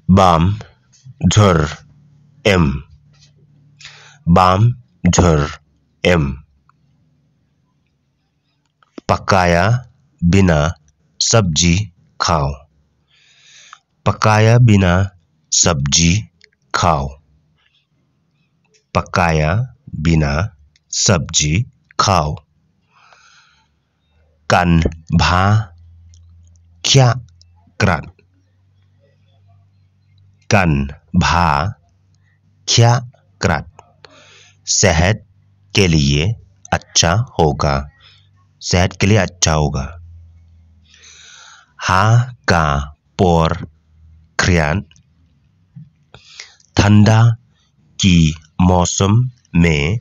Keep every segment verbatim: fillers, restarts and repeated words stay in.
Bam jhur em. Bam jhur em. Pakaya bina sabji khao. Pakaya bina sabji khao. Pakaya bina sabji khao. Kan bha khiah krat. Kan bha khiah krat. सेहत के लिए अच्छा होगा। सेहत के लिए अच्छा होगा। Ha ka por khriat, ठंडा की मौसम में,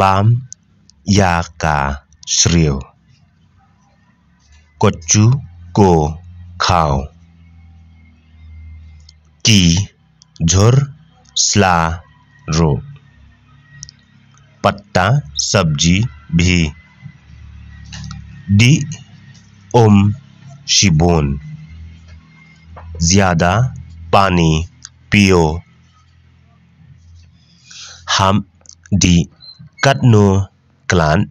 bam ïa ka shriew. Kchu ko khao. Ki jhur sla ruh. पत्ता सब्जी भी। Dih um shibun। ज्यादा पानी पियो। Ham dih katno klat?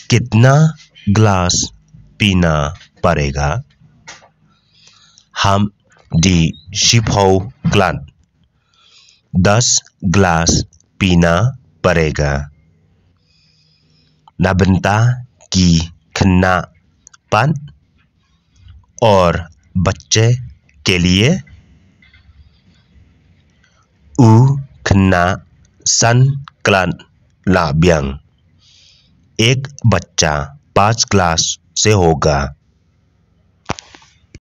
कितना ग्लास पीना पड़ेगा? Ham dih shiphew klat। दस ग्लास पीना पड़ेगा। Na bynta ki khynnah pat? और बच्चे के लिए? U khynnah san klat lah biang। एक बच्चा पाँच ग्लास से होगा।